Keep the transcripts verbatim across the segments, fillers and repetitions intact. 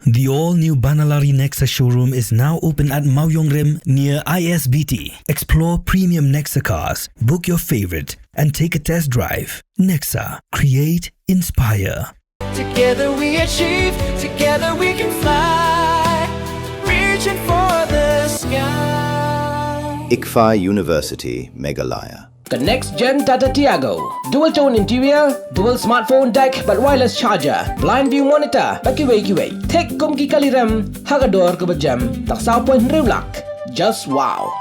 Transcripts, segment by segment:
The all-new Banalari Nexa showroom is now open at Mawiongrim near I S B T. Explore premium Nexa cars, book your favorite, and take a test drive. Nexa, create, inspire. Together we achieve, together we can fly, reaching for the sky. ICFAI University, Meghalaya. Ka next gen Tata Tiago. Dual tone interior, dual smartphone deck bad wireless charger, blind view monitor bad kiwei kiwei. Thik kum ki kali rem ha ka dor kaba jem tang saw point hynriew lak. Just wow.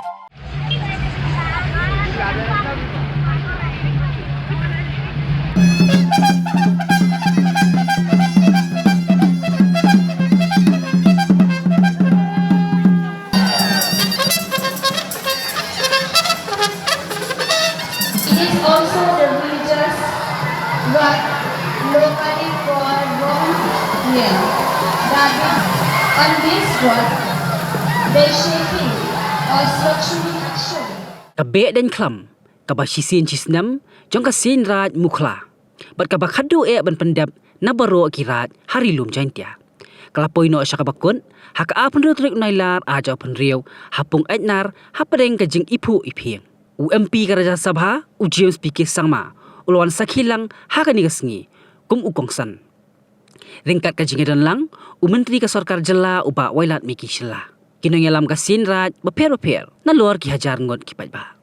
It is also the religious rite locally called Rong Nia. That is, on this rite, the shaping of Lakshmi Action. Ka Behdeiñkhlam, kaba shisien shisnem jong ka Seiñraij Mukhla, bad kaba khatduh eh ban pyndep na baroh ki raij ha Ri Lum Jaiñtia, ka la poi noh sha kaba kut ha ka arphew hynriew tarik u Nailar arhajar arphew hynriew ha Pung Aitnar hapdeng ka jingiphuh iphieng. U M P ka Rajya Sabha, u James P K Sangma, u la wan sakhi lang ha kane ka sngi kum u kongsan. Ryngkat ka jingïadon lang u Myntri ka Sorkar Jylla u Bah Wailadmiki Shylla, ki nongïalam ka Seiñraij bapher bapher, nalor ki hajar ngut ki paidbah.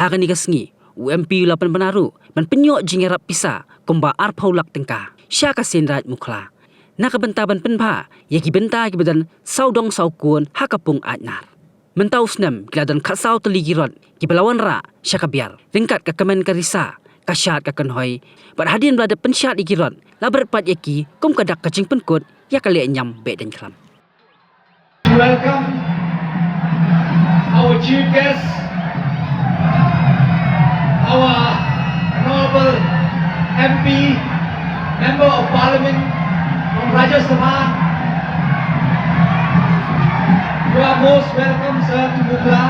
Ha kane ka sngi, u M P u la pynbna ruh ban pynïoh jingïarap pisa kumba arphew lak tyngka sha ka Seiñraij Mukhla, na ka bynta ban pynbha ïa ki bynta kiba don sawdong sawkun ha ka Pung Aitnar. Mynta u snem ki la don khatsaw tylli ki rot kiba la wanrah sha ka Biar, ryngkat ka Kmen ka Risa, ka Shad ka Kynhoi, bad hadien ba la dep pynshad ïa ki rot, la bret pat ïa ki kum ka dak ka jingpynkut ïa ka lehñiam Behdeiñkhlam. Welcome our chief guest, our honorable M P, Member of Parliament from Rajya Sabha. You are most welcome, sir, to Mukhla.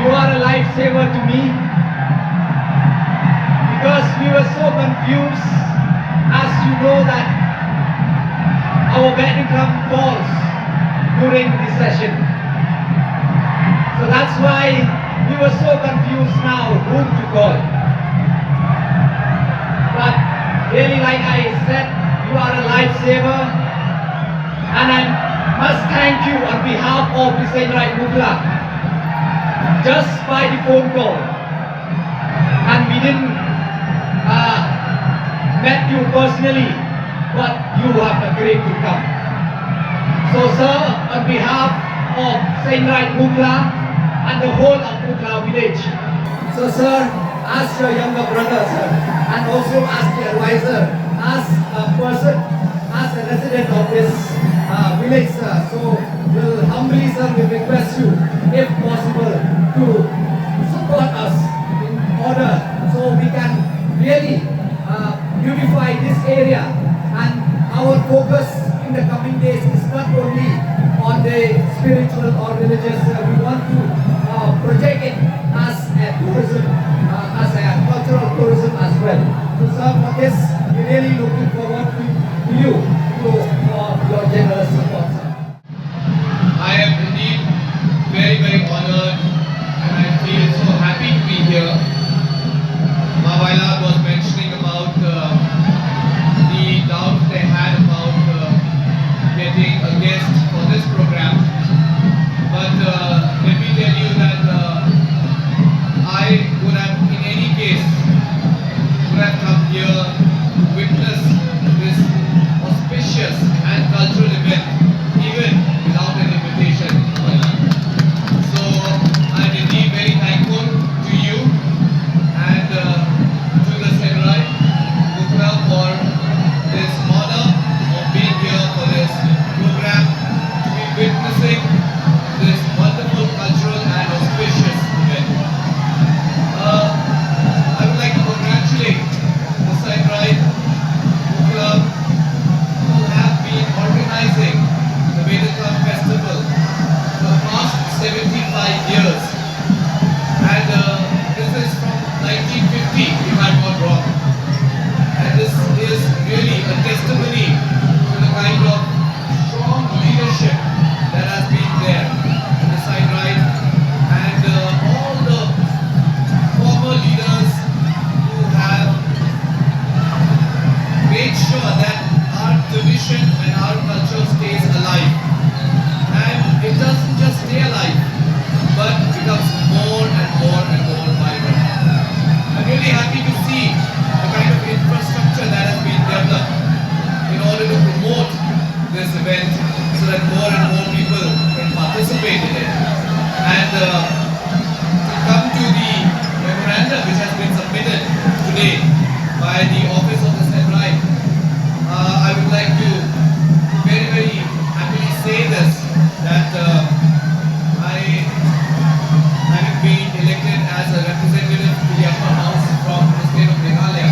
You are a lifesaver to me because we were so confused, as you know that our Behdeiñkhlam falls during the session. So that's why we were so confused now whom to call. But really, like I said, you are a lifesaver, and I must thank you on behalf of the Seiñraij Mukhla, just by the phone call. And we didn't, uh, met you personally, but you have agreed to come. So, sir, on behalf of Seiñraij Mukhla and the whole of Mukhla village, so, sir, as your younger brother, sir, and also as the advisor, as a person, as a resident of this, uh, village, sir, so we'll humbly, sir, we request you, if possible, to support us in order so we can really, uh, beautify this area. And our focus in the coming days is not only on the spiritual or religious, uh, we want to, uh, project it as a tourism, uh, as a cultural tourism as well. So, sir, for this, we're really looking forward to, to you, to, for your generous support, sir. I am indeed very, very honored, and I feel so happy to be here. Ma Wailad was mentioning about, uh, the doubt they had about, uh, getting a guest for this program. But, uh, let me tell you that, uh, I would have event so that more and more people can participate in it. And uh, to come to the memorandum which has been submitted today by the Office of the Sendrai, uh, I would like to very, very happily say this, that uh, I, having been elected as a representative to the upper house from the state of Meghalaya,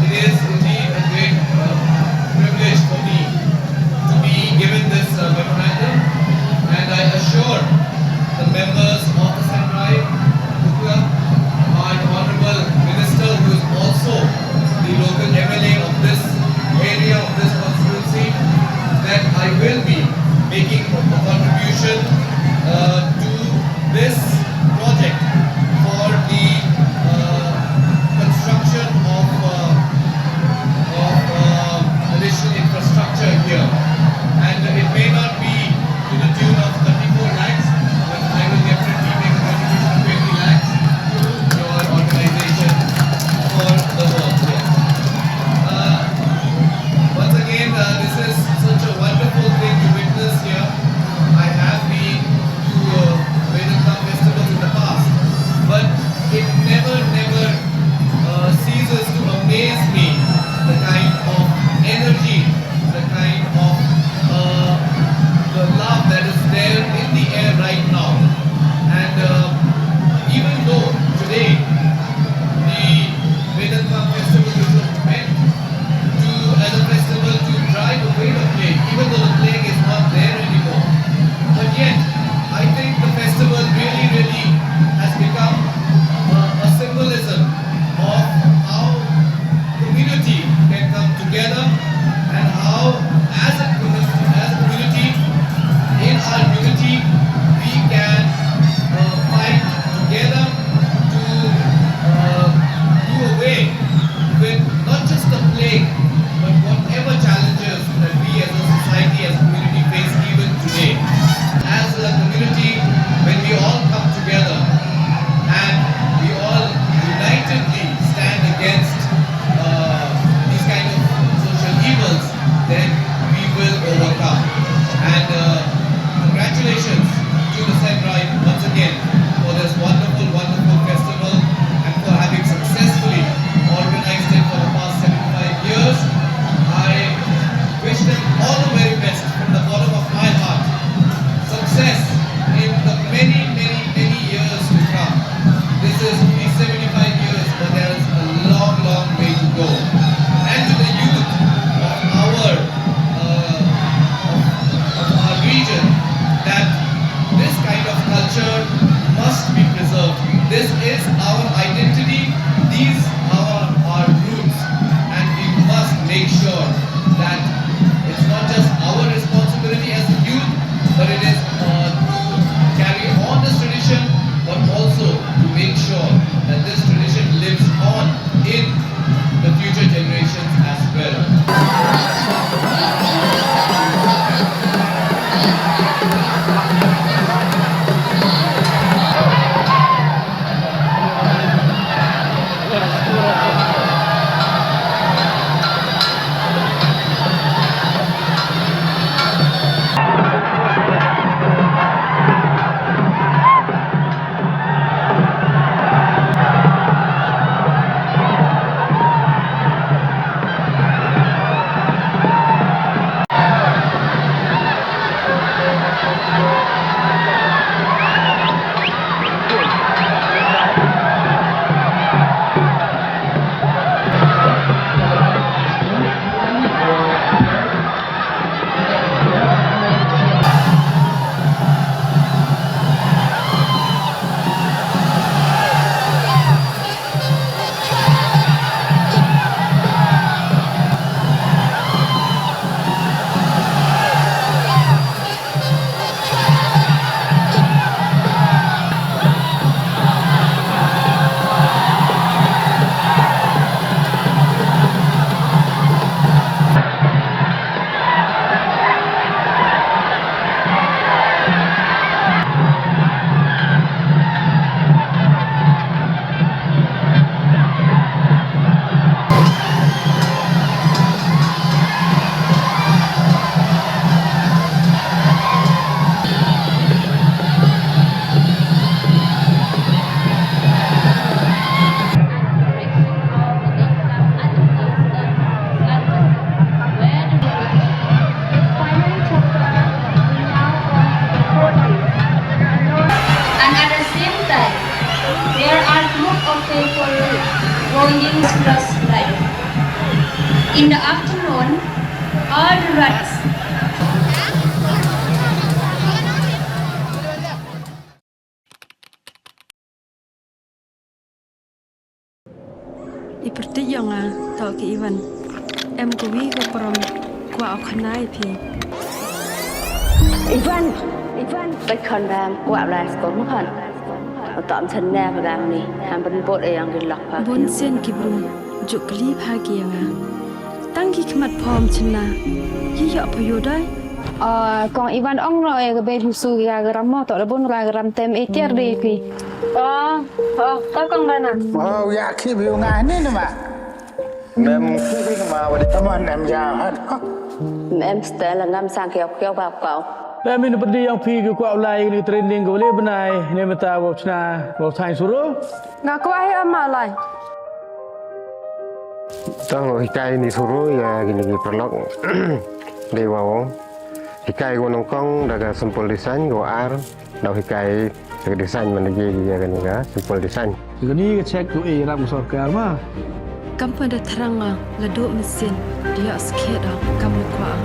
it is indeed a great uh, privilege for me to be given this uh, memorandum, and I assure the members of the Sendrai Mukla, our honorable minister, who is also the local M L A of this area, of this constituency, that I will be making a contribution uh, to this project for the uh, construction of uh, of uh, additional infrastructure here. And it may not be to the tune of thirty-four lakhs, but I will definitely make a contribution of twenty lakhs to your organization for the work here. Uh, once again, uh, this is such a wonderful thing to witness here. I have been to uh, Vedantha festivals in the past, but it never, never uh, ceases to amaze me the kind of energy, the kind of uh, the love that is there in the air right now. And uh, even though today the Vedantha festival, which was meant to as a festival to drive away the plague, In the afternoon, all the rides. I pyrthei ïa nga, to ki Ivan. Em kawi ka parom kwah u khana ïa phi. Ivan, Ivan, bai khon bam kwah lai sko mo khon. To am chan ne ba gam ni, ham ban bot e yang di lok pa. Bun sien ki bru juk kli pha ki ïa nga. Tang ki khmat phom chna. Yi ïoh pha ïoh dai. Ah, kong Ivan ong no e ka bei busu ïa ka ram mo to da bun ra ka ram tem e tiar de phi. Oh, oh, to kong Dana. Oh, ïa ki bi nga ni ni ma. Mem ki bi ma wa di. Come on, em ja hat. Mem stel ngam sang kiau kiau ba kau. Mem in pedi yang phi ki kwah u lai ni training ko le benai ni meta wa chna wa thang suru. Nga kwah hi ama lai. Tang hikai ni suru ïa kini ki paralok. Dei wa wong. Hikai ko nongkong da ka simple design ko ar. Dau hikai da ka design man ji ïa kani ka simple design. Kani ka check ko e ram sorkar ma. Kam pa da thrang nga la do mesin dia skhet da kam le kwah.